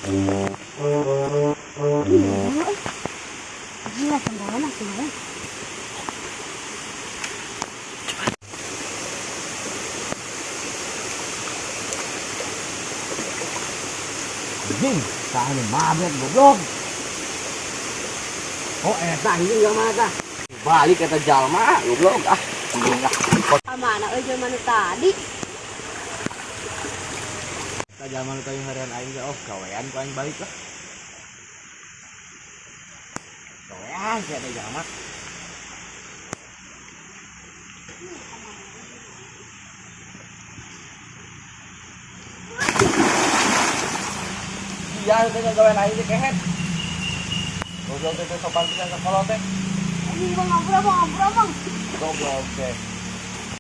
Gila, sembarangan, sembarangan. Anjing, saha nu mabret, goblok? Oh, eta anjing mana tah? Balik eta jalma, goblok ah. Anjing ah. Kamana euy jelema nu tadi? Eta jalma nu tadi harian aing teh, oh, gawean ku aing balik lah. Gawean si eta jalma. Iya, itu gawean aing teh kehet. Goblok teh sopan pisan sakola teh. Anjing, Bang, ampura, Bang, ampura, Bang. Goblok teh.